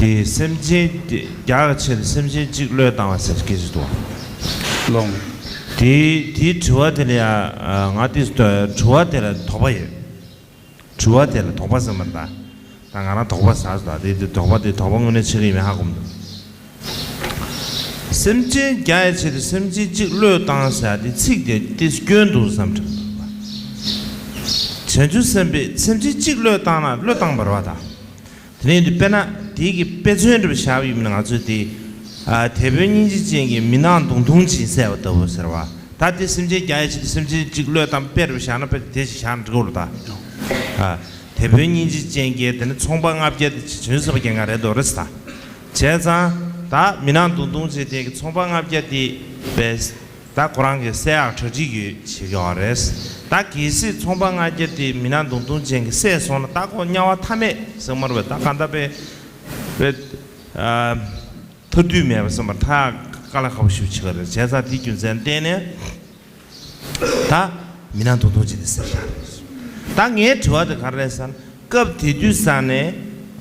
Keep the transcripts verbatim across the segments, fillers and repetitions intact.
དེ་སེམས་ཅན་བརྒྱ་ཡི་ཆེད་དུ་སེམས་ཅན་གཅིག་བློས་བཏང་བ་ཟེར་སྐད་ཅིག་འདུག་ལོང་། དེ་དེའི་དྲི་བ་དེ་ལ་ཡང་ང་དེ་དྲི་བ་དེ་ལ་དོགས་པ་ཡོད། དྲི་བ་དེ་ལ་དོགས་པ་ཟེར་མ་ད། ད་ང་རང་དོགས་པ་ཟ་ཟ་དེ་དེ་དོགས་པ་དེ་དོགས་པ་དངོས་གནས་ཆགས་ཀྱི་ཡོད་མེད་ཧ་གོ་མི་འདུག་སེམས་ཅན་བརྒྱ་ཡི་ཆེད་དུ་སེམས་ཅན་གཅིག་བློས་བཏང་ཟེར་དེ་ཚིག་དེ་དེ་སྐྱོན་འདུག་བསམ་དྲན་འདུག་བ། བྱང་ཆུབ་སེམས་དཔས་སེམས་ཅན་གཅིག་བློས་བཏང་ན་བློས་བཏང་བར་བ་དང་། དེ་ནས་དཔེར་ན་དེའི་གི་དཔེ་མཚོན་འདྲ་བ་བཞག་པ་ཡིན་ན་ང་ཚོས་དེ། ཨ་དེད་དཔོན་སྙིང་རྗེ་ཅན་གྱིས་མི་ནག་མདུང་ཐུང་ཅིག་བསད་པ་ལྟ་བུ་ཟེར་བ། ད་དེ་སེམས་ཅན་བརྒྱ་ཡི་ཆེད་དུ་སེམས་ཅན་གཅིག་བློས་བཏང་དཔེ་རུ་བཞག་ན་དཔེ་དེ་ཞིག་བཞག་ན་འགྲིག་གོ་རུ་ད། ཨ་དེད་དཔོན་སྙིང་རྗེ་ཅན་གྱིས་དེ་ནི་ཚོང་པ་ལྔ་བརྒྱ་དེ་བྱོན་ཟེར་བ་རྒྱལ་ཁ་རེད་འདུག་རེད་ད། བྱས་ཙང་ད་མི་ནག་མདུང་ཐུང་ཅན་དེ་གི་ཚོང་པ་ལྔ་བརྒྱ་དེ་བས། ད་ཁོ་རང་གི་བསད་ཡག་གྲ་སྒྲིག་ཡོད་བྱེད་ཀྱི་ཡོད་རེད། ད་གལ་སྲིད་ཚོང་པ་ལྔ་བརྒྱ་དེ་མི་ནག་མདུང་ཐུང་ཅན་གྱིས་བསད་སོང་ན་ད་ཁོ་དམྱལ་བ་མཐའ་མེད་ཟེར་མ་རེད་པས། ད་གང་ལྟར་པས་པས་ཨ་ཐར་དུས་མེད་པ་བསམ་པར་ཐག་དཀའ་ལས་ཁག་པོ་ཞིག་བྱེད་ཀྱི་རེད། བྱས་ཙང་དེའི་རྒྱུ་མཚན་བརྟེན་ནས་ད་མི་ནག་མདུང་ཐུང་ཅན་དེ་བསད་བཞག་རེད། ད་ངའི་དྲི་བ་དེ་ག་རེ་རེད་ཟེར་ན། སྐབས་དེ་དུས་ས་ནས།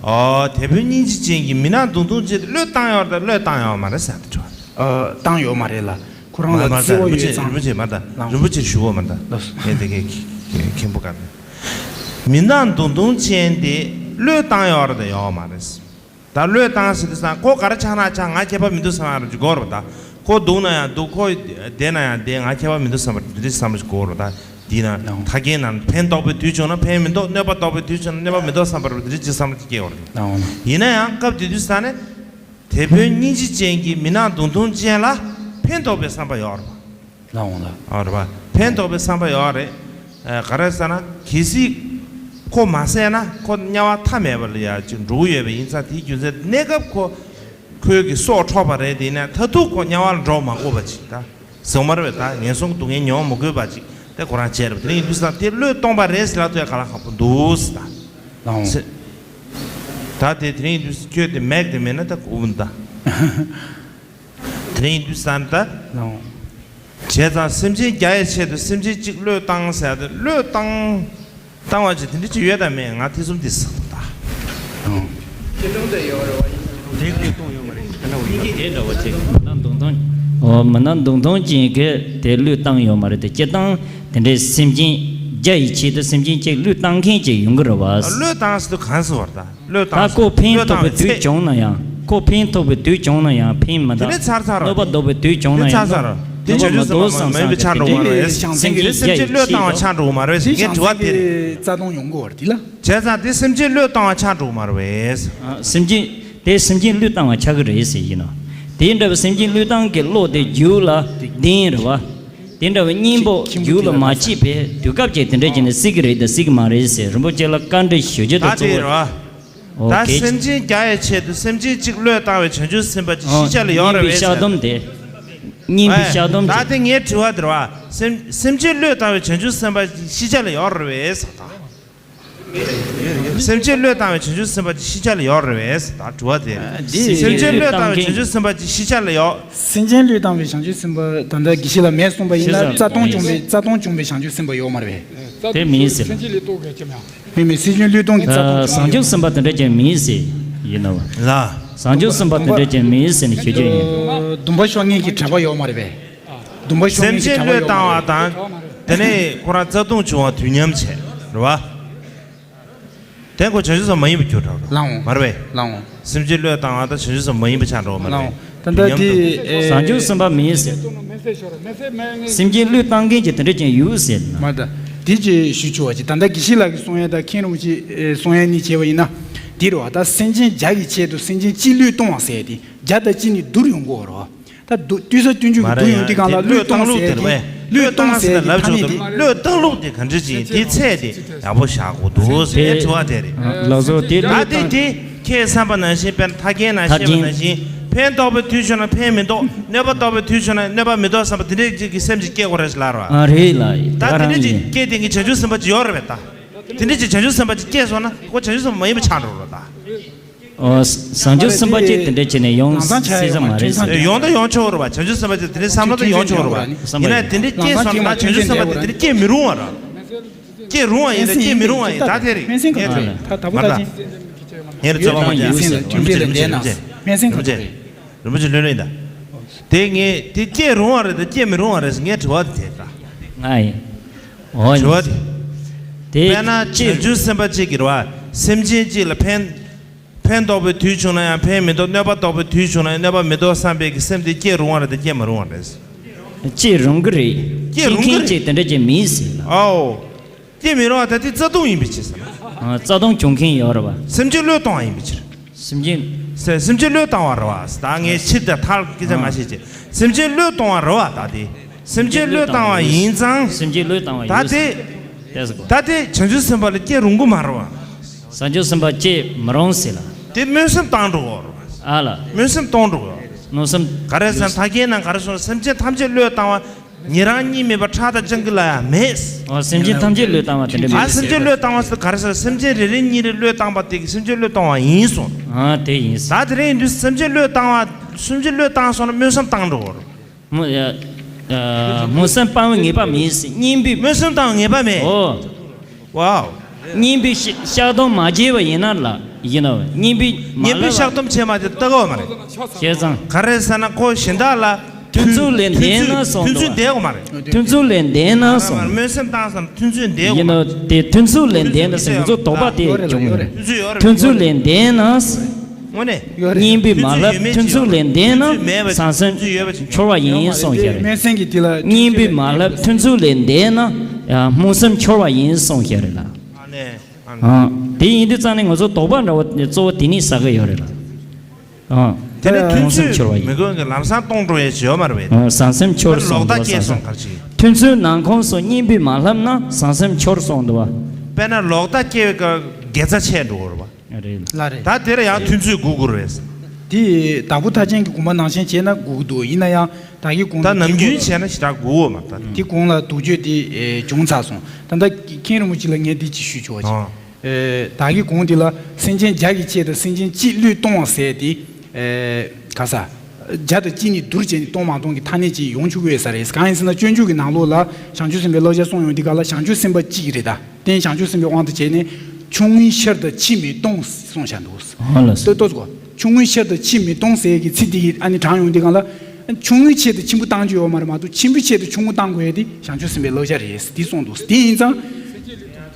ཨོ་དེད་དཔོན་སྙིང་རྗེ་ཅན་གྱིས་མི་ནག་མདུང་ཐུང་ཅན་དེ་བློས་བཏང་ཡོད་རེད་ད་བློས་བཏང་ཡོད་མ་རེད་ཟེར་དེ་དྲི་བ་རེད། ཨ་བཏང་ཡོད་མ་རེད་ལ། ཁོ་རང་ལ་བརྩེ་བ་ཡོད་ཙང་། རིན་པོ་ཆེ་མ་ད་རིན་པོ་ཆེར་ཞུ་གོ་མ་ད། ངས་དེ་གའི་མཁན་པོ་ག་རེད། མི་ནག་མདུང་ཐུང་ཅན་དེ་བློས་བཏང་ཡོད་རེད་ད་ཡོད་མ་རེད། ད་བློས་བཏང་ཟེར་དུས་ཙང་ཁོ་ག་རེ་ཆགས་ན་ཆགས་ང་ཁྱད་པར་མི་འདུག་བསམ་ཡག་རེ་ཅིག་དགོས་རེད་ད། ཁོ་སྡུག་ན་ཡང་སྡུག་ཁོ་བདེ་ན་ཡང་བདེ་ང་ཁྱད་པར་མི་འདུག་བསམ་པ་འདི་འདྲའི་བསམ་བློ་ཞིག་དགོས་རེད་ད། འདི་ན་ཐར་རྒྱན་ནང་ཕན་འདོགས་པའི་དུས་བྱུང་ན་ཕན་མི་འདོགས་གནོད་པ་འདོགས་པའི་དུས་བྱུང་ན་གནོད་པ་མི་འདོགས་བསམ་པ་རེད་འདི་འདྲའི་ཅིག་བསམ་བློ་ཅིག་སྐྱེ་བ་རེད། ཡིན་ན་ཡང་སྐབས་དེ་དུས་ཙང་ནས་དེད་དཔོན་སྙིང་རྗེ་ཅན་གྱིས་མི་ནག་མདུང་ཐུང་ཅན་ལ་ཕན་འདོགས་པའི་བསམ་པ་ཡོད་རེད། ལགས་འོང་ལགས། ཨ་རེད་པ། ཕན་ཐོགས་པའི་བསམ་པ་ཡོད་རེད། ཨ་ག་རེ་ཟེར་ན་གལ་སྲིད་ཁོ་མ་བསད་ན་ཁོ་དམྱལ་བ་མཐའ་མེད་པ་ལ་ཡ་ཅིག་འགྲོ་གི་ཡོད་པ་ཡིན་ཙང་དེའི་རྒྱུ་མཚན་གནས་སྐབས་ཁོ་ཁོའི་གི་སྲོག་འཕྲོག་པ་རེད་དེ་ཡིན་ན་མཐར་ཐུག་ཁོ་དམྱལ་བ་ལ་འགྲོ་མ་དགོས་པ་ཅིག་ད་ཟེར་མ་རེད་པས། ད་ངན་སོང་གི་སྡུག་བསྔལ་མྱོང་མ་དགོས་པ་ཅིག་དེ་ཁོ་རང་བྱས་རེད་པ། དེ་ཡིན་དུས་ཙང་དེ་བློས་གཏོང་པ་རེད་ཟེར་ལ་ཐོས་ག་ལ་ཁག་པོ་འདུག་ཟེར་ད། ལགས་འོང་། ད་དེ་དེ་རིང་ཡིན་དུས་ཁྱོད་དེ་མེག་དེ་མེད་ན་ད་གོ་བུ་ད། དེ་རིང་ཡིན་དུས་ཙང་ད། ལགས་འོང་། བྱས་ཙང་སེམས་ཅན་བརྒྱ་ཡི་ཆེད་དུ་སེམས་ཅན་གཅིག་བློས་བཏང་ཟེར་ཏེ་བློས་བཏང་། བཏང་བ་ཅིག་དེ་འདྲ་ཅིག་ཡོད་དམ་མེད་ང་ཐེ་ཚོམ་འདི་ཟེར་ད། ཨང་། སྤྱིར་བཏང་དེ་ཡོད་རེད་བ་ཡིན། དེ་བློས་གཏོང་ཡོད་མ་རེད་དེ་འདྲ་བ་ཡིན། དེ་འདྲ་བ་ཅིག་མི་ནག་མདུང་ཐུང་། ཨོ་མི་ནག་མདུང་ཐུང་ཅན་གྱིས་དེ་བློས་བཏང་ཡོད་མ་རེད་དེ་སྤྱིར་བཏང་དེ་འདྲའི་སེམས་ཅན་བརྒྱ་ཡི་ཆེད་དུ་སེམས་ཅན་གཅིག་བློས་བཏང་མཁན་ཅིག་ཡོང་གི་རེད་བ། བློས་བཏང་ཟེར་དུས་གང་ཟེར་བ་རེད་ད། བློས་བཏང་། ད་ཁོ་ཕན་ཐོགས་པའི་དུས་བྱུང་ན་ཡང་། ཁོ་ཕན་ཐོགས་པའི་དུས་བྱུང་ན་ཡང་ཕན་མི་འདུག་དེ་ནས་ཚར་ཚར་རོ། གནོད་པ་འདོགས་པའི་དུས་བྱུང་ན་ཡང་། དེ་ཚར་ཚར་རོ། དེ་བྱང་ཆུབ་སེམས་དཔའ་མ་ཡིན་པ་ཆགས་འགྲོ་གི་མ་རེད། སེམས་ཅན་བརྒྱ་ཡི་ཆེད་དུ། སེམས་ཅན་བློས་བཏང་བ་ཆགས་འགྲོ་གི་མ་རེད། ངའི་དྲི་བ་དེ་རེད། རྩ་ལྟུང་ཡོང་གི་བར་དེ་ལ། བྱས་ཙང་དེ་སེམས་ཅན་བློས་བཏང་བ་ཆགས་འགྲོ་གི་མ་རེད། ཨ། སེམས་ཅན། དེ་སེམས་ཅན་བློས་བཏང་བ་ཆགས་ཀྱི་རེད་ཟེར་ཡིན་ནོ། དེ་འདྲ་བའི་སེམས་ཅན་བློས་བཏང་གི་བློ་དེ་རྒྱུད་ལ་ལྡན་རེད་བ། དེ་འདྲ་བའི་གཉེན་པོ་རྒྱུད་ལ་མ་སྐྱེས་པའི་དུས་སྐབས་ཅིག་དེ་འདྲ་བྱས་ནས་སྲིད་ཀྱི་རེད་དང་སྲིད་ཀྱི་མ་རེད་ཟེར་རིན་པོ་ཆེ་ལ་བཀའ་འདྲི་ཞུ་རྒྱུ་དང་གཙོ་བོ། ད་སེམས་ཅན་བརྒྱ་ཡི་ཆེད་དུ་སེམས་ཅན་གཅིག་བློས་བཏང་བའི་བྱང་ཆུབ་སེམས་དཔའ་ཅིག་ཤི་ཆ་ལ་ཡོད་རེད་པས་ཟེར། གཉེན་པའི་བཤགས་སྡོམ་དེ། གཉེན་པའི་བཤགས་སྡོམ་དེ། ད་དེ་ངའི་དྲི་བ་དེ་རེད་བ། སེམས་སེམས་ཅན་བློས་བཏང་བའི་བྱང་ཆུབ་སེམས་དཔའ་ཅིག་ཤི་ཆ་ལ་ཡོད་རེད་པས་ཟེར་ད། སེམས་ཅན་བློས་བཏང་བའི་བྱང་ཆུབ་སེམས་དཔའ་ཅིག་ཤི་ཆ་ལ་ཡོད་རེད་པས་ཟེར་ད་དྲི་བ་དེ། སེམས་ཅན་བློས་བཏང་བའི་བྱང་ཆུབ་སེམས་དཔའ་ཅིག་ཤི་ཆ་ལ་ཡོད། སེམས་ཅན་བློས་བཏང་བའི་བྱང་ཆུབ་སེམས་དཔའ་ད་ལྟ་དགེ་བཤེས་ལགས་མེད་གསུངས་པ་ཡིན་ན་རྩ་ལྟུང་བྱུང་བའི་རྩ་ལྟུང་བྱུང་བའི་བྱང་ཆུབ་སེམས་དཔའ་ཡོད་མ་རེད་པས། དེ་མིན་ཟེར། སེམས་ཅན་བློས་གཏོང་གི་རྩ་ལྟུང་བྱུང་། མིན་མིན་སེམས་ཅན་བློས་གཏོང་གི་རྩ་ལྟུང་བྱུང་། བྱང་ཆུབ་སེམས་དཔའ་དེ་འདྲ་ཅན་མིན་ཟེར་ཡིན་ནོ། ལ། བྱང་ཆུབ་སེམས་དཔའ་དེ་འདྲ་ཅན་མིན་ཟེར་ནས་ཞུ་རྒྱུ་ཡིན། སྡུག་པ་ཤོར་མཁན་གྱི་དྲེགས་པ་ཡོད་མ་རེད་པས། སྡུག་པ་ཤོར་མཁན་གྱི་དྲེགས་པ་ཡོད་མ་རེད། སེམས་ཅན་བློས་བཏང་བ་དང་། དེ་ནས་ཁོ་རང་རྩ་ལྟུང་བྱུང་བ་དུས་མཉམ་བྱས། རེད་བ། དེ་ཁོ་བྱང་ཆུབ་སེམས་དཔའ་མ་ཡིན་པ་གྱུར་འགྲོ། ལགས་འོང་། མ་རེད་པས། ལགས་འོང་། སེམས་ཅན་བློས་བཏང་བ་དང་བྱང་ཆུབ་སེམས་དཔའ་མ་ཡིན་པ་ཆགས་འགྲོ་བ་མ་རེད། ལགས་འོང་། ད་ལྟ་དེ་བྱང་ཆུབ་སེམས་དཔའ་མིན་ཟེར། སེམས་ཅན་བློས་བཏང་མཁན་གྱི་དེ་འདྲ་ཅན་ཡོད་ཟེར་ན། མ་ད། དེ་ཅིག་ཞུ་ཆོག་པ་ཅིག་ད་ལྟ་དགེ་བཤེས་ལགས་ཀྱིས་གསུང་ཡ་དང་མཁན་རིན་པོ་ཆེ་གསུང་ཡ་གཉིས་བྱས་པ་ཡིན་ན། འདི་རེད་བ། ད་སེམས་ཅན་བརྒྱ་ཡི་ཆེད་དུ་སེམས་ཅན་གཅིག་བློས་གཏོང་བ་ཟེར་ཡ་དེ་བརྒྱ་དང་གཅིག་ནི་བསྡུར་ཡོང་གི་ཡོད་རེད་བ། ད་བསྡུ་དུས་ས་བསྟུན་བཅོས་ཀྱི་བསྡུར་ཡོང་དུས་སྒང་ལ་བློས་གཏོང་ཟེར་ཡ་དེ་བློས་གཏོང་ཟེར་ཡ་དེ་ཐ་སྙད་དེ། བློས་བཏང་ལུགས་དེ་ག་འདྲ་ཅིག་ཡིན་དེའི་ཚད་དེ་ཡག་པོ་བཞག་དགོས་འདུག་ཟེར་ཡའི་དྲི་བ་དེ་རེད། ལགས་སོ། དེ་ད་བློས་དེ་བཏང་དེ་ཁྱེད་བསམ་པ་ནང་བཞིན་དཔེར་ན་ཐར་རྒྱན་ནང་བཤད་པ་ནང་བཞིན་ཕན་འདོགས་པའི་དུས་བྱུང་ན་ཕན་མི་འདོགས། གནོད་པ་འདོགས་པའི་དུས་བྱུང་ན་གནོད་པ་མི་འདོགས་བསམ་པ་དེ་འདྲའི་ཅིག་གི་སེམས་ཅིག་སྐྱེ་དགོས་རེད་ཟེར་ལབ་ར། ཨ་རེད་ལགས། ད་དེ་འདྲ་ཅིག་སྐྱེ་དེ་གི་བྱང་ཆུབ་སེམས་དཔའ་ཅིག་ཡོད་རེད་པས་ད། དེ་འདྲ་ཅིག་བྱང་ཆུབ་སེམས་དཔའ་ཅིག་སྐྱེས་སོང་ན་ཁོ་བྱང་ཆུབ་སེམས་དཔའ་མ་ཡིན་པ་ཆགས་འགྲོ་རེད་ད། ཨོ། བྱང་ཆུབ་སེམས་དཔའ་ཅིག་དེ་འདྲ་བྱས་ནས་ཡོང་སྲིད་ས་མ་རེད་ཟེར། ཡོང་ད་ཡོང་ཆོག་རེད་པ། བྱང་ཆུབ་སེམས་དཔའ་ཅིག་དེ་འདྲའི་བསམ་བློ་ད་ཡོང་ཆོག་རེད་པ། ཡིན་ན་དེ་འདྲའི་སྐྱེས་སོང་ན་ད་བྱང་ཆུབ་སེམས་དཔའ་དེ་དེ་འདྲའི་སྐྱེ་མི་རུང་བ་རེད། སྐྱེ་རུང་བ་ཡིན་ད་སྐྱེ་མི་རུང་བ་ཡིན་ད་དེ་རེད། ངས་དྲན། ད་ད་བུ་ད་ཅིང་། ངས་རྩ་བ་མ་ཡོད་ཟེར། རིན་པོ་ཆེ། རིན་པོ་ཆེ། རིན་པོ་ཆེ། རིན་པོ་ཆེ། རིན་པོ་ཆེ། རིན་པོ་ཆེ་ལོས་ལོས་ཡིན་ད། དེ་ངས་དེ་སྐྱེ་རུང་བ་རེད་དང་སྐྱེ་མི་རུང་བ་རེད་ཟེར་ངས་དྲི་བ་དེ་དེ་ལྟ། ང་ཡིན། འོ་དྲི་བ་དེ། དེ་དཔེར་ན་བྱང་ཆུབ་སེམས་དཔའ་གཅིག་གིས་རེད་བ། སེམས་ཅན་གཅིག་ལ་ཕན། ཕན་ཐོགས་པའི་དུས་བྱུང་ན་ཡང་ཕན་མི་ཐོགས། གནོད་པ་ཐོགས་པའི་དུས་བྱུང་ན་ཡང་གནོད་པ་མི་ཐོགས་བསམ་པའི་གི་སེམས་དེ་སྐྱེ་རུང་བ་རེད་དང་སྐྱེ་མི་རུང་བ་རེད། སྐྱེ་རུང་གི་རེད། སྐྱེ་རུང་གི་རེད། སྐྱེ་མཁན་གཅིག་དེ་འདྲ་ཅིག་མིན་ཟེར་ལ། ཨའོ། སྐྱེ་མི་རུང་བ་ད་དེ་རྩ་ལྟུང་ཡིན་པའི་ཕྱིར་ཟེར་ན། ཨ། རྩ་ལྟུང་བྱུང་མཁན་ཡོད་རེད་བ། སེམས་ཅན་བློས་གཏོང་བ་ཡིན་པའི་ཕྱིར། སེམས་ཅན། སེ་སེམས་ཅན་བློས་བཏང་བ་རེད་བ། ད་ངས་ཕྱིར་དེ་ཐག་སྐད་ཆ་མ་བཤད་ཅེས། སེམས་ཅན་བློས་གཏོང་བ་རེད་བ་ད་དེ། སེམས་ཅན་བློས་བཏང་བ་ཡིན་ཙང་། སེམས་ཅན་བློས་བཏང་བ་ད་ཡོད་ཟེར། དེ། ད་དེ་བྱང་ཆུབ་སེམས་དཔའ་ལ་སྐྱེ་རུང་གི་མ་རེད་བ། བྱང་ཆུབ་སེམས་དཔའ་སྐྱེ་མི་རུང་ཟེར་ལ། དེ་སྨོན་སེམས་བཏང་འགྲོ་གི་རེད་བ། ཨ་ལ། སྨོན་སེམས་གཏོང་འགྲོ་གི་རེད། སྨོན་སེམས། ག་རེ་ཟེར་ན་ཐར་རྒྱན་ནང་ག་རེ་གསུངས། སེམས་ཅན་ཐམས་ཅད་བློས་བཏང་བ། ཉེ་རང་གཉིས་མེད་པ་ཁྲག་དང་སྤྱང་ཀི་ལ་ཡང་མེད། ཨོ། སེམས་ཅན་ཐམས་ཅད་བློས་བཏང་བ་དེ་འདྲ་མེད། ཨ། སེམས་ཅན་བློས་བཏང་བ་ཟེར་ག་རེ་ཟེར། སེམས་ཅན་རེ་རེ་གཉིས་རེ་བློས་བཏང་བ་དེ་གིས་སེམས་ཅན་བློས་གཏོང་བ་ཡིན་གསུངས། ཨ། དེ་ཡིན། ད་དེ་རིང་ཡིན་དུས་སེམས་ཅན་བློས་བཏང་བ། སེམས་ཅན་བློས་བཏང་སོང་ན་སྨོན་སེམས་བཏང་འགྲོ་གི་རེད། སྨོན། ཨ། སྨོན་སེམས་སྤང་བའི་ངེས་པ་མེད་ཟེར། གཉེན་པོའི། སྨོན་སེམས་བཏང་བའི་ངེས་པ་མེད། ཨོ། ཝའོ། གཉེན་པོས་བཤགས་སྡོམ་མ་བྱས་པ་ཡིན་ན་ལ་ཡིན་ནོ། གཉེན་པོས་མ། གཉེན་པོས་བཤགས་སྡོམ་བྱས་མ་བྱས་ལྟ་གོ་མ་རེད། བྱས་ཙང་། ག་རེ་ཟེར་ན་ཁོ་གཞན་དག་ལ་མཐུན་ཚུལ་ལས་འདས་ན་གསུངས་འདུག་བ། མཐུན་ཚུལ་འདས་གོ་མ་རེད། མཐུན་ཚུལ་ལས་འདས་ན་གསུངས་འདུག་སྨོན་སེམས་བཏང་ཙང་མཐུན་ཚུལ་འདས་གོ་ཡིན་མ་ནོ། རེད། དེ་མཐུན་ཚུལ་ལས་འདས་ན་ཟེར། ང་ཚོ་དོགས་པ་དེ་བྱུང་གི་རེད། མཐུན་ཚུལ་ཡོད་རེད། མཐུན་ཚུལ་ལས་འདས་ན། དངོས་གནས། གཉེན་པོས་མ་བསླབས་མཐུན་ཚུལ་ལས་འདས་ན་བྱང་སེམས་འཁྱོར་བ་ཡིན་གསུངས་བཞག་རེད། སྨོན་སེམས་ཀྱི་དེ་ལ། གཉེན་པོས་མ་བསླབས་མཐུན་ཚུལ་ལས་འདས་ན། ཡང་སྨོན་སེམས་འཁྱོར་བ་ཡིན་གསུངས་བཞག་རེད་ལ། ཨ་ནེ། ཨ། དེ་ཡིན་དུས་ཙང་ནས་ང་ཚོ་དོགས་པ་འདྲ་བོ་གཙོ་བོ་དེ་ནས་ཟ་གི་ཡོད་རེད་ལ། ཨ། དེ་ནས་མཐུན་སྨོན་སེམས་ཚུལ་འཁྱོར་བ་ཡིན། མི་དགོས་ཀྱི་ལམ་སང་གཏོང་འགྲོ་ཡས་ཡོད་མ་རེད་པས། ཨ། བྱང་སེམས་འཁྱོར་གསུངས་འདུག་བ། ལོག་ལྟ་སྐྱེས་སོང་གར་ཅིག་མཐུན་ཚུལ་ནང་ཁོངས་སུ་གཉེན་པོས་མ་བསླབས་ན་བྱང་སེམས་འཁྱོར་གསུངས་འདུག་བ། དཔེར་ན་ལོག་ལྟ་སྐྱེ་བའི་སྐབས་དགེ་རྩ་ཆད་འགྲོ་གི་རེད་པ། རེད། ལ་རེད། ད་དེར་ཡང་མཐུན་ཚོད་དགོས་དགོས་རེད། དེ་དྭགས་པོ་ཐར་རྒྱན་གྱི་དགོངས་པ་ནང་བཞིན་བྱས་ན་དགོས་ཀྱི་འདུག་ཡིན་ན་ཡང་ད་གིན་གོང་ད་ནམ་རྒྱུན་བྱས་ན་ཞེ་དྲག་དགོས་འོ་མ་ད། དེ་གོང་ལ་དོགས་གཅོད་དེ་ཨེ་བྱུང་ཚར་སོང་། ད་ལྟ་མཁན་རིན་པོ་ཆེ་ལ་ངས་འདི་ཅིག་ཞུ་ཆོག་ཅིག་ཨ། ཨེ་ད་གིན་གོང་དེ་ལ་སེམས་ཅན་བརྒྱ་གིས་བཅད་དང་སེམས་ཅན་གཅིག་བློས་གཏོང་བ་ཟེར་དེ་ཨེ་ག་ས། བརྒྱ་དང་གཅིག་ནི་བསྡུར་བྱས་ནས་གཏོང་མ་གཏོང་གི་ཐ་སྙད་ཅིག་ཡོང་ཆོག་གི་ཡོད་ས་རེད། གང་ཡིན་ཟེར་ན་སྤྱོད་འཇུག་གི་ནང་ལོགས་ལ་བྱང་ཆུབ་སེམས་དཔའི་བསླབ་བྱ་གསུངས་ཡོང་དུས་ག་ལ་བྱང་ཆུབ་སེམས་དཔའ་གཅིག་རེད་ད། རྟེན་བྱང་ཆུབ་སེམས་དཔའི་དབང་དུ་བྱས་ནས་ཆུང་ངུའི་ཕྱིར་དུ་ཕྱིས་མི་གཏོང་གསུངས་བཞག་འདུག་ཨ་ལ་སོ། ལྟོས་ལྟོས་གོ་ཆུང་ངུའི་ཕྱིར་དུ་ཕྱིས་མི་གཏོང་ཟེར་གྱི་ཚིག་འདི་ཨ་ནི་དྲངས་ཡོང་དུས་ག་ལ་ཆུང་ངུའི་ཆེད་དུ་ཆེན་པོ་བཏང་རྒྱུ་ཡོད་མ་རེད་མ་གཏོགས་ཆེན་པོའི་ཆེད་དུ་ཆུང་ངུ་བཏང་དགོས་ཡ་དེ་བྱང་ཆུབ་སེམས་དཔའི་བསླབ་བྱ་རེད་འདི་གསུངས་འདུག་དེ་ཡིན་ཙང་།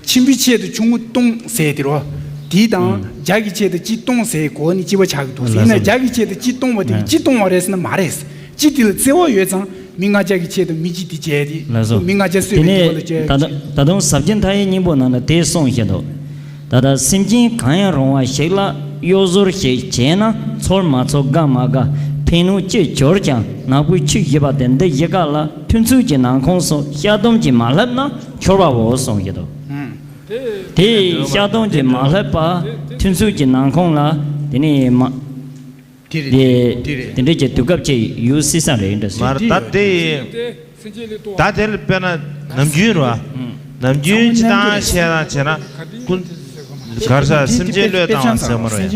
ཆེན་པོའི་ཆེད་དུ་ཆུང་ངུ་གཏོང་ཟེར་དེ་རོ། དེའི་དང་ཨང་། བརྒྱ་གི་ཆེད་དུ་གཅིག་གཏོང་ཟེར་གོ་ནི་གཅིག་པ་ཆགས་ཀྱི་འདུག་ལགས་ཡིན་ན་སོ། བརྒྱ་གི་ཆེད་དུ་གཅིག་གཏོང་བ་དེ་ཨང་། གཅིག་གཏོང་བ་རེད་ཟེར་ན་མ་རེད། གཅིག་དེ་ལ་བརྩེ་བ་ཡོད་ཙང་མི་ལྔ་བརྒྱ་གི་ཆེད་དུ་མི་གཅིག་དེ་བྱས་ཏེ། ལགས་སོ། མི་ལྔ་བརྒྱ་གསོད་པའི་དེ་ལ་དེ་ནས་ད་ལྟ་ད་དུང་ཟབ་རྒྱས་མཐའ་ཡས་སྙིང་པོ་ནང་ལ་དེ་གསུངས་བཞག་འདུག་ད་ལྟ་སེམས་ཅན་གང་ཡང་རུང་བ་ཞིག་ལ་གཡོ་ཟོལ་ཞིག་བྱས་ན་ཚོར་མ་ཚོར་དགའ་མ་དགའ་ཕན་གནོད་ཅི་འབྱོར་ཀྱང་ནག་པོའི་ཆུ་བཞི་པ་དེ་འདི་བཞི་ཀ་ལ་མཐུན་ཚུལ་གྱི་ནང་ཁོངས་སུ་བཤགས་སྡོམ་གྱིས་མ་བསླབས་ན་འཁྱོར་བའོ་གསུངས་བཞག་འདུག་ཨང་། དེ་ཡིས་བཤགས་སྡོམ་གྱིས་མ་བསླབས་པ་མཐུན་ཚུལ་གྱི་ནང་ཁོངས་ལ་དེ་ནས་མ། དེ་རེད། དེ་དེ་རེད། དེ་འདྲས་ཀྱི་དུས་སྐབས་ཅིག་ཡོད་སྲིད་ས་རེད་འདྲ་སྲིད། མར་ད་དེ་ཡིན། ད་དེ་ལ་དཔེར་ན་ནམ་རྒྱུན་རེད་བ། ནམ་རྒྱུན་སྤྱི་བཏང་བཤད་ན་བྱས་ན་ཀུན། གར་ས་སེམས་ཅན་བློས་བཏང་བ་ཟེར་མ་རེད།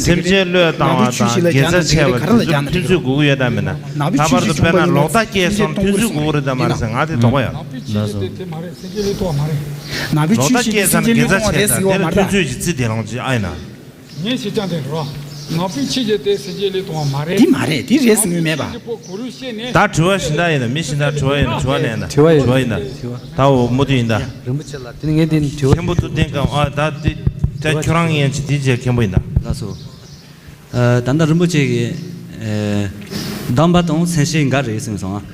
སེམས་ཅན་བློས་བཏང་བ་དང་དགེ་རྩ་ཆེ་བ་དེ་ཚོ་མཐུན་ཚོད་དགོས་ཀྱི་ཡོད་དམ་མིན་ན། ད་བར་དུ་དཔེར་ན་ལོག་ལྟ་སྐྱེས་སོང་མཐུན་ཚོད་དགོས་ཀྱི་རེད་དམ་མ་རེད་ཟེར་ང་དེ་དོགས་པ་ཡོད། ལགས་སོ། ནག་པོའི་ཆུ་ཞིག་དེ་སེམས་ཅན་བློས་གཏོང་བ་རེད་ཟེར་བ་མ་རེད། ངས་ཤེས་ཀྱང་དེ་རེད་རོ། ནག་པོའི་ཆུ་ཞིག་དེ་སེམས་ཅན་བློས་གཏོང་བ་མ་རེད། འདི་མ་རེད། འདི་རེད་ཟེར་དངོས་མེད་པ། ད་དྲི་བ་གཞན་དག་ཡིན་ན་མི་གཞན་དག་དྲི་བ་ཡིན་ན་དྲི་བ་ལེན་ན། དྲི་བ་ཡིན་ན། དྲི་བ་ཡིན་ན། ད་འོ་མུ་མཐུད་ཡིན་ད། རིན་པོ་ཆེ་ལགས་དེ་ནི་ངས་འདི་ནི་དྲི་བ། མཁན་པོ་ཐུབ་བསྟན་སྒང་ཨ་ད་དེ་ད་ཁྱོད་རང་ཡན་ཆད་དེ་རྗེས་མཁན་པོ་ཡིན་ད། ལགས་སོ། ཨ་ད་ལྟ་རིན་པོ་ཆེ་གིས་ཨ་སྡོམ་པ་དང་མཚན་བཅས་འགའ་རེད་གསུངས་སོང་ཨ།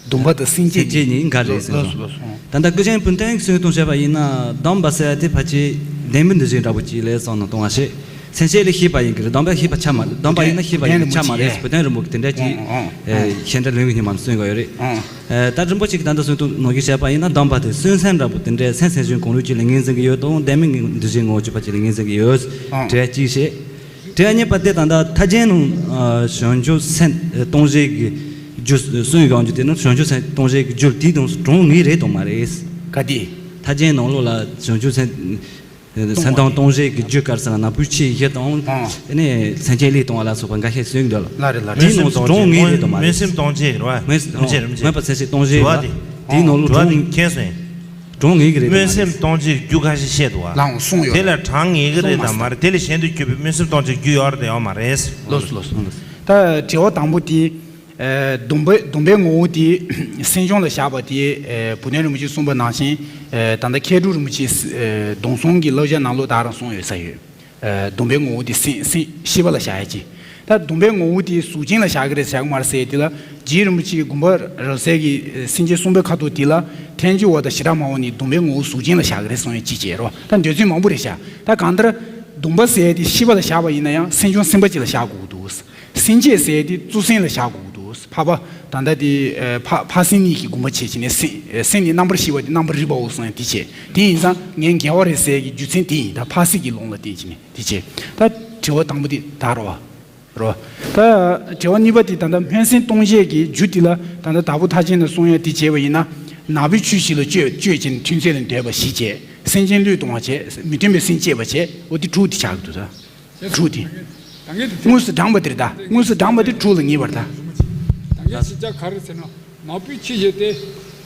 སྡོམ་པ་དང་སེམས་བསྐྱེད་སེམས་བསྐྱེད་གཉིས་འགའ་རེད་ཟེར་སོང་། ལགས་སོ། ད་ལྟ་སྐུ་ཞབས་བུ་སྟོན་གྱིས་གསུང་གཏོང་བྱས་པ་ཡིན་ན་སྡོམ་པ་ཟེར་དེ་ཕལ་ཆེར་ལྡན་མིན་འདུ་བྱེད་འདྲ་པོ་ཅིག་ལས་བསམ་ན་གཏོང་བ་ཞིག་སེམས་བསྐྱེད་ལ་ཤེས་པ་ཡིན་གྱི་རེད། སྡོམ་པ་ཤེས་པ་ཆགས་མ་རེད། སྡོམ་པ་ཡིན་ན་ཤེས་པ་ཡིན་ན་ཆགས་མ་རེད། བུ་སྟོན་རིན་པོ་ཆེ་དེ་འདྲ་ཅིག་ཨེ་ཤེས་འདྲ་ལོན་གྱི་སྙིང་མ་གསུང་གི་ཡོད་རེད། ཨེ་ད་རིན་པོ་ཆེ་གིས་ད་ལྟ་གསུང་གཏོང་ནང་བཞིན་བྱས་པ་ཡིན་ན་སྡོམ་པ་དེ་སེམས་སེམས་འདྲ་པོ་དེ་འདྲའི་སེམས་སེམས་བྱུང་གང་རུང་ཅིག་ལ་ངོས་འཛིན་གྱི་ཡོད་དང་ལྡན་མིན་འདུ་བྱེད་ངོ་བོ་གཅིག་པ་ཅིག་ལ་ངོས་འཛིན་གྱི་ཡོད། དེ་གཅིག་བྱས། དེ་གཉིས་པ་དེ་ད་ལྟ་ཐར་རྒྱན་ནང་ཨ་བྱང་ཆུབ་སེམས་གཏོང་བྱེད་ཀྱི་རྒྱུ་གསུངས་ཡོང་རྒྱུ་དེ་ནི་བྱང་ཆུབ་སེམས་གཏོང་བྱེད་ཀྱི་རྒྱུ་དེའི་དོན་དུ་གྲངས་ངེས་རེད་དང་མ་རེད། ག་དེ། ཐར་རྒྱན་ནང་ལོགས་ལ་བྱང་ཆུབ་སེམས་སེམས་དང་གཏོང་བྱེད་ཀྱི་རྒྱུ་ག་རེ་ཟེར་ན་ནག་པོའི་ཆུ་བཞི་དང་། ཨ་ནི་སེམས་བསྐྱེད་ལས་གཏོང་བ་ལ་སོགས་པ་འགའ་ཤས་གསུངས་འདུག་ལ། ལ་རེད་ལ་རེད། དེའི་ནང་དུ་གྲངས་ངེས་རེད་དང་མ་རེད། སྨོན་སེམས་གཏོང་བྱེད་རེད་བ། སྨོན་སེམས་གཏོང་བྱེད་རེད། སྨོན་པ་སེམས་བསྐྱེད་གཏོང་བྱེད་རེད་བ། དེའི་ནང་ལོགས་གྲངས་ངེས་མཁན་སུ་ཡིན། གྲངས་ངེས་ཀྱི་རེད། སྨོན་སེམས་གཏོང་བྱེད་རྒྱུ་ཁ་ཤས་བཤད་འདུག་བ། ལའང་གསུངས་ཡོད། དེ་ལ་གྲངས་ངེས་ཀྱི་རེད་དམ་མ་རེད། དེ་ལས་གཞན་དུ་གྱུར་པའི་སྨོན་སེམས་གཏོང་བྱེད་རྒྱུ་ཡོད་རེད་དམ་ཡོད་མ་རེད། ལགས་སོ་ལགས་སོ། ད་དྲི་བ་དང་པོ་དེ། ཨ། སྡོམ་པའི་སྡོམ་པའི་ངོ་བོ་དེ་སེམས་བྱུང་ལ་བཞག་པ་དེ། ཨ། བུ་སྟོན་རིན་པོ་ཆེས་གསུངས་པ་ནང་བཞིན། ཨ། ད་ལྟ་མཁས་གྲུབ་རིན་པོ་ཆེས། ཨ། སྡོམ་གསུམ་གྱི་བསླབ་བྱ་ནང་ལོགས་ད་རང་གསུངས་ཡོད་ས་ཡོད། ཨ། སྡོམ་པའི་ངོ་བོ་དེ་སེམས་སེམས་ཤེས་པ་ལ་བཞག་ཡ་ཅིག་ད་སྡོམ་པའི་ངོ་བོ་དེ་གཟུགས་ཅན་ལ་བཞག་གི་རེད་བཞག་གི་མ་རེད་ཟེར་ཡ་དེ་ལ། རྗེ་རིན་པོ་ཆེའི་དགོངས་པ་རབ་གསལ་གྱི་སེམས་ཅན་གསུམ་པའི་ཁ་དོག་དེ་ལ་ཐལ་འགྱུར་བ་དང་ཞི་དྲག་སྨྲ་བ་ནི་སྡོམ་པའི་ངོ་བོ་གཟུགས་ཅན་ལ་བཞག་གི་རེད་གསུངས་ཡ་ཅིག་བྱས་རོགས། ད་འདོད་ཚུལ་མང་པོ་རེད་བཞག་ད་གང་ལྟར་སྡོམ་པ་ཟེར་ཡ་དེ་ཤེས་པ་ལ་བཞག་པ་ཡིན་ན་ཡང་སེམས་བྱུང་སེམས་པ་ཅིག་ལ་བཞག་དགོས་ཀྱི་འདུག་སེམས་བསྐྱེད་ཟེར་ཡ་དེ་གཙོ་སེམས་ལ་བཞག་དགོས་ཀྱི་འདུག་འཕགས་པ་ད་ལྟ་དེ། ཨ། འཕགས་འཕགས་སེང་གཉིས་ཀྱི་དགོངས་པ་བྱས་བྱས་ནས་སེམས་སེམས་ནི་རྣམ་པར་ཤེས་པ་དེ་རྣམ་པར་རིག་པའོ་གསུངས་ཡ་དེ་བྱས། དེ་ཡིན་ཙང་ངས་འགལ་བ་རེད་ཟེར་ཡ་གི་རྒྱུ་མཚན་དེ་ཡིན། ད་འཕགས་སེང་གི་ལུང་ལ་བརྟེན་བྱས་ནས། དེ་བྱས། ད་དྲི་བ་དང་པོ་དེ་ད་རོ། རོ། ད་དྲི་བ་གཉིས་པ་དེ་ད་ལྟ་སྨོན་སེམས་གཏོང་བྱེད་ཀྱི་རྒྱུ་དེ་ལ་ད་ལྟ་དྭགས་པོ་མཐར་ཕྱིན་ལ་གསུངས་ཡ་དེ་བྱས་པ་ཡིན་ན། ནག་པོའི་ཆོས་ཤིག་ལ་སྤྱོད་སྤྱོད་ཅིང་ཐུན་ཚོད་ལ་འདོད་པ་བཞི་བྱས། སེམས་ཅན་བློས་གཏོང་བ་བྱས། མི་མཐུན་པའི་སེམས་བསྐྱེད་པ་བྱས། འོ་དེ་དྲུག་དེ་ཆགས་ཀྱི་འདུག་ད། དྲུག་དེ། དངོས་སུ་བགྲངས་པ་དེ་རེད་ད། དངོས་སུ་བགྲངས་པ་དེ་དྲུག་ལ་ངེས་པར་ད། ད་ངས་ཞིབ་ཆ་ག་རེ་ཟེར་ན། ནག་པོའི་ཆོས་བྱས་ཏེ།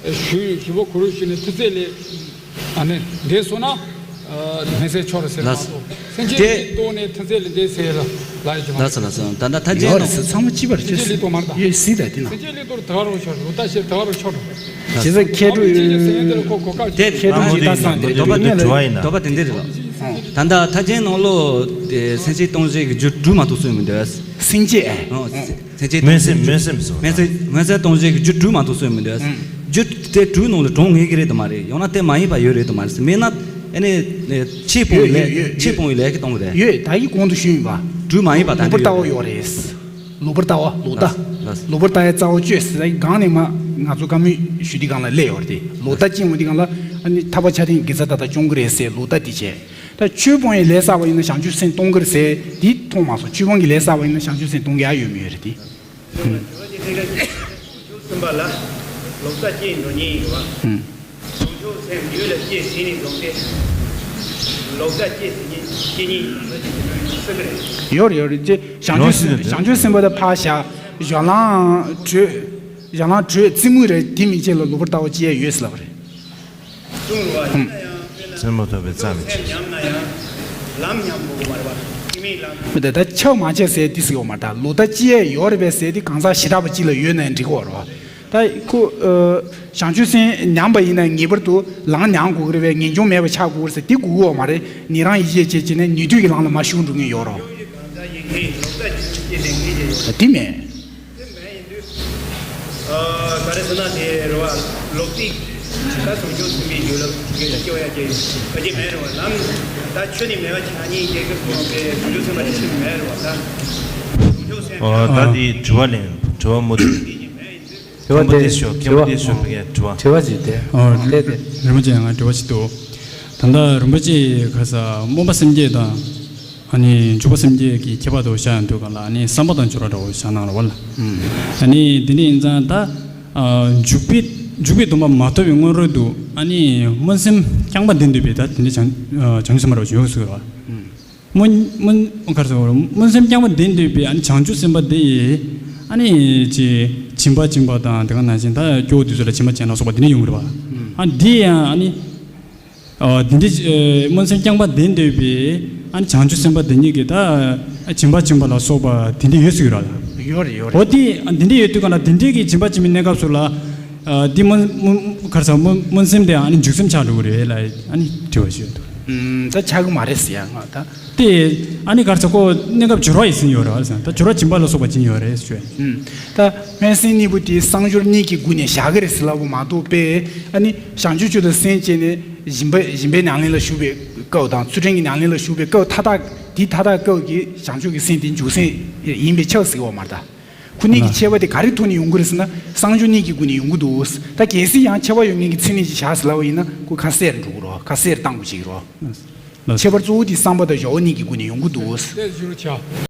ཞུ་ཞུ་བ་གུ་རུ་ཞུ་ནས་ཐུགས་རྗེ་ལས། ཨ་ནི་འདས་སོང་ན། སྨན་སེལ་ཆོག་རེད་ཟེར་མ་གཏོགས། སེམས་ཅན་ལས་གཏོང་ནས་ཐུགས་རྗེ་ལས་འདས་ཟེར་ལ་ལ་ཡི་ཅུང་ལགས་སོ་ལགས་སོ། ད་ལྟ་ཐ་ཡོད་ཆེན་རེད་ཟེར། ཚང་མ་གཅིག་པར་སེམས་ཅན་ལས་གཏོང་མ་རེད་ད། ཡོད་སྲིད་ད་དེ་ན། སེམས་ཅན་ལས་གཏོང་ད་ག་རུ་ཆོག་ལོ་ད་ཤེར་ད་ག་རུ་ཆོག་རེད། བྱས་ཙང་མཁས་གྲུབ་ཡོད། དེ་མཁས་གྲུབ་ཡིན་ད་སང་དེ་དོགས་པ་དེ་དྲི་བ་ཡིན་ན། དོགས་པ་དེ་འདི་རེད་ལ། ད་ལྟ་ཐ་ཆེན་ནང་ལོ། དེ་སེམས་ཅན་གཏོང་བྱེད་ཀྱི་རྒྱུ་དྲུག་མ་གཏོགས་གསུངས་མི་འདུག་སེམས་ཅན། ཨ། སེམས་ཅན་སྨོན་སེམས་སྨོན་སེམས་སོ། སྨོན་སེམས་སྨོན་སེམས་གཏོང་བྱེད་ཀྱི་རྒྱུ་དྲུག་མ་གཏོགས་གསུངས་མི་འདུག་རྒྱུ་དེ་དྲུག་ནང་ལ་གྲངས་ངེས་ཀྱི་རེད་དམ་མ་རེད། ཡང་ན་དེ་མ་ཡིན་པ་ཡོད་རེད་དམ་མ་རེད། མེད་ན་ཨ་ནི་ཆོས་སྤོང་བའི་ལས། ཡོད་ཡོད་ཆོས་ཡོད་སྤོང་བའི་ལས་ཀྱི་གཏོང་གི་རེད། ཡོད་ད་གི་གོང་དུ་ཞུས་ཡིན་པ། དྲུག་མ་ཡིན་པ་ད་ལོག་པར་ལྟ་བ་ཡོད་རེད། ལོག་པར་ལྟ་བ་ལོག་ལྟ། ལགས་ལགས། ལོག་པར་ལྟ་ཡ་རྩ་བ་གཅོད་ཟེར་ཡ་གི་སྒང་ནས་མ་ང་ཚོ་བཀའ་མོལ་ཞུ་དུས་སྒང་ལ་སླེབས་ཡོད་རེད་དེ། ལོག་ལྟ་ཅིག་འོང་དུས་སྒང་ལ་ཨ་ནི་ཐར་པ་ཆ་ཐེངས་དགེ་རྩ་ད་ལྟ་སྐྱོང་གི་རེད་ཟེར་ལོག་ལྟ་དེ་བྱས། ད་ཆོས་སྤོང་བའི་ལས་བསགས་པ་ཡིན་ན་བྱང་ཆུབ་སེམས་གཏོང་གི་རེད་ཟེར་འདི་མཐོང་མ་སོང་། ཆོས་སྤོང་གི་ལས་བསགས་པ་ཡིན་ན་བྱང་ཆུབ་སེམས་གཏོང་གི་ཡ་ཡོད་མི་ཡོད་རེད་དེ། སེམས་པ་ལ་ལོག་ལྟ་སྐྱེས་འགྲོ་ཉེན་ཡོད་པ། བྱང་ཆུབ་སེམས་ཡུལ་ལ་སྐྱེས་ཟིན་ནས་བཟུང་སྟེ། ལོག་ལྟ་སྐྱེས་ཟིན་ཉེན་སྐྱེ་ཉེན་ཡོད་ས་ཅིག་ཡོད་ས་གི་རེད། ཡོད་རེད་ཡོད་རེད་ཅེ་བྱང་ཆུབ་སེམས་བྱང་ཆུབ་སེམས་དཔའ་ད་ཕར་བཞག་གཞན་ལའང་བྲོས། གཞན་ལའང་བྲོས་རྩེད་མོ་རེད་དེ་མི་བྱེད་ལ་ལོག་པར་ལྟ་བ་ཅི་ཡ་ཡོད་ཟེར་ལབ་པ་རེད། གསུངས་པ་ཡིན་ན་ཡང་དཔེར་ན་རྩེད་མོ་ཐོབ་པའི་རྩ་མི་སེམས་ཆེ། ཉམས་ན་ཡང་ལམ་ཉམས་དགོས་ཀྱི་མ་རེད་པ། ཐེག་དམན་ལམ། མི་དེ་ད་ཆགས་མ་ཆགས་ཟེར་ཏི་སི་ཡོད་མ་རེད། ད་ལོག་ལྟ་ཅི་ཡས་ཡོད་རེད་པས་ཟེར་ཏི་གང་ཟག་ཞེ་དྲག་པ་ཅིག་ལ་ཡོད་ན་འགྲིག་གི་རེད་པ། ད་ཁོ་ཨ་བྱང་ཆུབ་སེམས་ཉམས་པ་ཡིན་ན་ངེས་པར་དུ་ལམ་ཉམས་དགོས་ཀྱི་རེད་པས། ངེས་འབྱུང་མེད་པ་ཆགས་དགོས་ཀྱི་རེད་ཟེར་ཏི་དགོས་ཀྱི་ཡོད་མ་རེད། ཉན་རང་ཡིད་ཆེས་བྱས་བྱས་ནས་ཉན་ཐོས་ཀྱི་ལམ་ལ་མར་ཞུགས་འགྲོ་མཁན་ཡོད་རེད་པ། ད་དེ་མེད། ཨ། ག་རེ་ཟེར་ན་དེ་རེད་པ། ལོག་ལྟ་ད་བྱང་ཆུབ་སེམས་དཔའི་རྒྱུད་ལ་རྒྱུད་ལ་སྐྱེ་བ་ཡ་སྐྱེ་ཡ་གི་མེད་རེད་པ། ལམ་ད་ཆོས་ནི་མེད་པ་ཆ་གཉིས་སྐྱེ་གི་སོང་བའི་བྱང་ཆུབ་སེམས་དཔའ་དེ་ཆོས་མེད་རེད་པ། ད་བྱང་ཆུབ་སེམས། ཨོ་ད་དེ་དྲི་བ་ལེན་དྲི་བ་མུ་མཐུད། དྲི་བ་མཁན་པོ་དེ་དེ་ཤོག་མཁན་པོ་དེ་ཤོག་ཕ་གིའི་དྲི་བ། དྲི་བ་ཅིག་དེ། ཨོ་དེ་དེ། རིན་པོ་ཆེ་ང་དྲི་བ་ཞིག་འདུག་ད་ལྟ་རིན་པོ་ཆེ་ཁ་ས་སྨོན་པ་སེམས་བསྐྱེད་དང་། ཨ་ནི་འཇུག་པ་སེམས་བསྐྱེད་ཀྱི་ཁྱད་པར་དུ་བཤད་ཡོང་དུས་ག་ལ་ཨ་ནི་བསམ་པ་དང་སྦྱོར་བ་འདྲ་བོ་བཞག་གནང་རོགས་ལ། ཨ་ནི་དེ་འདྲ་ཡིན་ཙང་ད་ཨ་འཇུག་པའི་འཇུག་པའི་སྡོམ་པ་མ་ཐོབ་པའི་སྔོན་རོལ་དུ་ཨ་ནི་སྨོན་སེམས་རྐྱང་པ་ལྡན་འདུག་པའི་ད་དེ་འདྲ་བྱང་བྱང་ཆུབ་སེམས་དཔའ་འདྲ་བོ་ཞིག་ཡོད་ཟེར་བ། སྨོན་སྨོན་ག་རེ་ཟེར་དགོས་རེད། སྨོན་སེམས་རྐྱང་པ་ལྡན་འདུག་པའི་ཨ་ནི་བྱང་ཆུབ་སེམས་དཔའ་དེ་ཡིས་ཨ་ནི་ཅི་སྦྱིན་པ་སྦྱིན་པ་དང་དེ་ག་ནང་བཞིན་ད་སྐྱོ་བོ་དེ་ཚོ་ལ་སྦྱིན་པ་བྱས་ལ་སོགས་པ་དེ་འདྲ་ཡོང་གི་རེད་པ། ཨ་འདི་ཡང་ཨ་ནི། ཨ་འདི་འདྲའི་ཨ་སྨོན་སེམས་རྐྱང་པ་ལྡན་འདུག་པའི་ཨ་ནི་བྱང་ཆུབ་སེམས་དཔའ་དེ་ཉིད་ཀྱིས་ད་ཨ་སྦྱིན་པ་སྦྱིན་པ་ལ་སོགས་པ་དེ་འདྲ་ཡོད་ཟེར་གྱི་རེད་ལ། ཡོད་རེད་ཡོད་རེད། འོ་དེ་ཨ་འདི་འདྲ་ཡོད་དུས་ག་ལ་དེ་འདྲའི་གི་སྦྱིན་པ་སྦྱིན་པའི་གནས་སྐབས་སུ་ལ་ཨ་འདི་སྨོན་སྨོན་ག་རེ་ཟེར་སྨོན་སྨོན་སེམས་དེ་ཨ་ནི་འཇུག་སེམས་ཆགས་འགྲོ་གི་རེད་ལ་ཨ་ནི་དྲི་བ་ཞིག་ཡོད་འདུག་ཨུམ་ད་ཆགས་གི་མ་རེད་ཟེར་ཡ་ང་ད། དེ་ཨ་ནི་ག་རེ་ཟེར་ཁོ་གནས་སྐབས་སྦྱོར་བ་ཡིས་ཟིན་ཡོད་རེད་ཟེར། ད་སྦྱོར་བ་སྦྱིན་པ་ལ་སོགས་པ་སྦྱིན་ཡོད་རེད་ཞུ། ཨུམ། ད་སྨོན་སེམས་གཉིས་པོ་དེ་གསང་སྦྱོར་གཉིས་ཀྱི་སྒོ་ནས་བཞག་གི་རེད་ཟེར་ལབ་པ་མ་གཏོགས་པས་ཨ་ནི་བྱང་ཆུབ་མཆོག་ཏུ་སེམས་བསྐྱེད་ནས་སྦྱིན་པ་སྦྱིན་པའི་ཉམས་ལེན་ལ་ཞུགས་པའི་སྐབས་དང་ཚུལ་ཁྲིམས་ཀྱི་ཉམས་ལེན་ལ་ཞུགས་པའི་སྐབས་མཐའ་དག་དེ་མཐའ་དག་སྐབས་ཀྱི་བྱང་ཆུབ་ཀྱི་སེམས་དེ་འཇུག་སེམས་ཡིན་པས་ཁྱབ་ཟེར་བ་མ་རེད་ད། ཁོ་གཉིས་ཀྱི་ཁྱད་པར་དེ་ག་རེ་ཐོག་ནས་ཡོང་གི་རེད་ཟེར་ན་གསང་སྦྱོར་གཉིས་ཀྱི་སྒོ་ནས་ཡོང་གི་འདུག་ད་གལ་སྲིད་ཡང་ཁྱད་པར་ཡོད་མཁན་གྱི་མཚན་གནས་ཅིག་བཞག་ཟེར་ལབ་པ་ཡིན་ན་ཁོ་ཁ་གསལ་རུ་འགྲོ་གི་རེད། ཁ་གསལ་རུ་བཏང་དགོས་ཀྱི་རེད། ལགས། ཁྱད་པར་གཙོ་བོ་དེ་བསམ་པ་དང་སྦྱོར་བ་གཉིས་ཀྱི་སྒོ་ནས་ཡོང་གི་འདུག་དེ་ཞུ་རུ་ཆ།